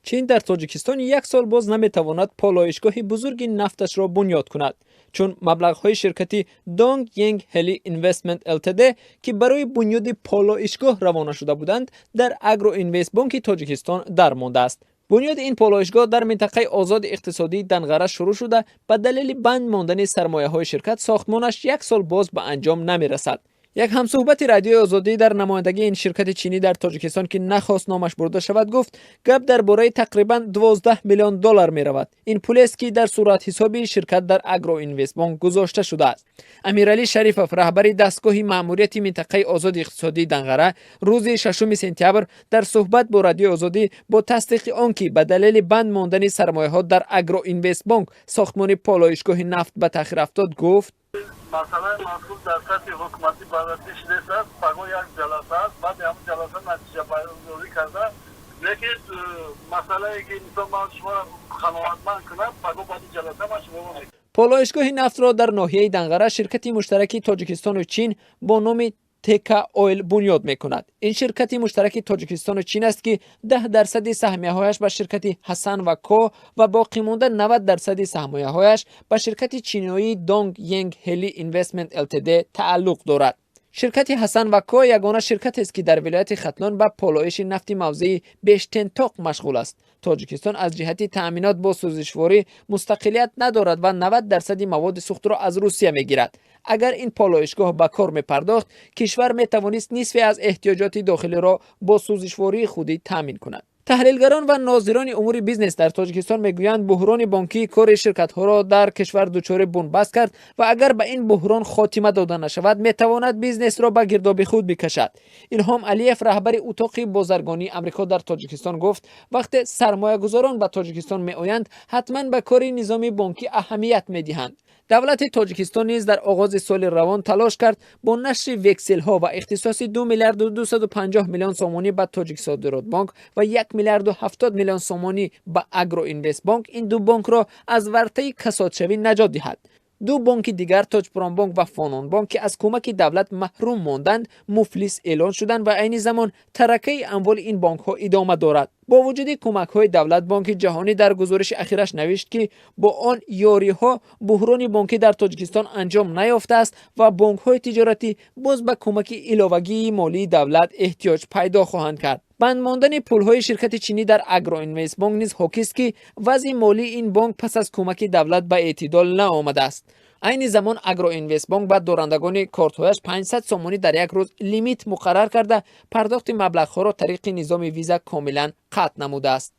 Чин дар Тоҷикистон як сол боз наметавонад полоишгоҳи бузурги нафташро бунёд кунад, чун маблағҳои ширкати Донг Йенг Хели Инвестмент ЛТД, ки барои бунёди полоишгоҳ равона шуда буданд, дар Агроинвестбонки Тоҷикистон дармондааст. Бунёди ин полоишгоҳ дар минтақаи озоди иқтисодии Данғара шурӯъ шуда, ба далели банд мондани сармояҳои ширкат сохтмонаш як сол боз ба анҷом намерасад. Як ҳамсӯҳбати Радиои Озодӣ дар намояндагии ин ширкати чинӣ дар Тоҷикистон, ки нахост номаш бурда шавад, гуфт, гап дар бораи тақрибан 12 миллион доллар меравад. Ин пулест, ки дар суратҳисоби ширкат дар Агроинвестбонк гузошта шудааст. Амиралӣ Шарифов, раҳбари дастгоҳи маъмурияти минтақаи озоди иқтисодии Данғара, рӯзи 6 сентябр дар суҳбат бо Радиои Озодӣ бо тасдиқи он ки ба далели банд мондани сармояҳо дар Агроинвестбонк сохтмони полоишгоҳи нафт ба таъхир афтод, гуфт: Масъалаи мазкур дар сатҳи ҳукуматӣ баррасӣ шудааст. Паго як ҷаласа аст, баъди ҳамон ҷаласа натиҷа баёнёрӣ карда, лекин масъалае ки мисол ман шуморо қаноатманд кунам, паго баъди ҷаласа ман шуморо Полоишгоҳи нафтро дар ноҳияи Данғара ширкати муштараки Тоҷикистону Чин бо номи ТК Ойл бунёд мекунад. Ин ширкати муштараки Тоҷикистону Чин аст, ки 10 дарсади саҳмияҳояш ба ширкати Ҳасан ва Ко ва боқимонда 90 дарсади саҳмияҳояш ба ширкати чиноии Донг Йенг Хели Инвестмент ЛТД тааллуқ дорад. Ширкати Ҳасан ва Ко ягона ширкатест, ки дар вилояти Хатлон ба полоиши нафти мавзеи Бештентоқ машғул аст. Тоҷикистон аз ҷиҳати таъминот бо сӯзишворӣ мустақилият надорад ва 90 дарсади маводи сӯхтро аз Русия мегирад. Агар ин полоишгоҳ ба кор мепардохт, кишвар метавонист нисфе аз эҳтиёҷоти дохилиро бо сӯзишвории худӣ таъмин кунад. Таҳлилгарон ва нозирони умури бизнес дар Тоҷикистон мегӯянд, буҳрони бонкӣ кори ширкатҳоро дар кишвар дучори бунбаст кард ва агар ба ин буҳрон хотима дода нашавад, метавонад бизнесро ба гирдоби худ бикашад. Илҳом Алиев, раҳбари Утоқи бозаргонии Амрико дар Тоҷикистон, гуфт, вақте сармоягузорон ба Тоҷикистон меоянд, ҳатман ба кори низоми бонкӣ аҳамият медиҳанд. Давлати Тоҷикистон низ дар оғози соли равон талош кард бо нашри векселҳо ва ихтисоси 2 миллиарду 250 миллион сомонӣ ба Тоҷиксодиротбонк ва 1 миллиарду 70 миллион сомонӣ ба Агроинвестбонк ин ду бонкро аз вартаи касодшавӣ наҷот диҳад. Ду бонки дигар, Тоҷпромбонк ва Фононбонк, ки аз кӯмаки давлат маҳрум монданд, муфлис эълон шуданд ва айни замон таракаи амволи ин бонкҳо идома дорад. Бо вуҷуди кӯмакҳои давлат, Бонки Ҷаҳонӣ дар гузориши ахираш навишт, ки бо он ёриҳо буҳрони бонкӣ дар Тоҷикистон анҷом наёфтааст ва бонкҳои тиҷоратӣ боз ба кӯмаки иловагии молии давлат эҳтиёҷ пайдо хоҳанд кард. Банд мондани пулҳои ширкати чинӣ дар Агроинвестбонк низ ҳокист, ки вазъи молии ин бонк пас аз кӯмаки давлат ба эътидол наомадааст. Айни замон Агроинвестбонк ба дорандагони кортҳояш 500 сомонӣ дар як рӯз лимит муқаррар карда, пардохти маблағҳоро тариқи низоми Виза комилан қатъ намудааст.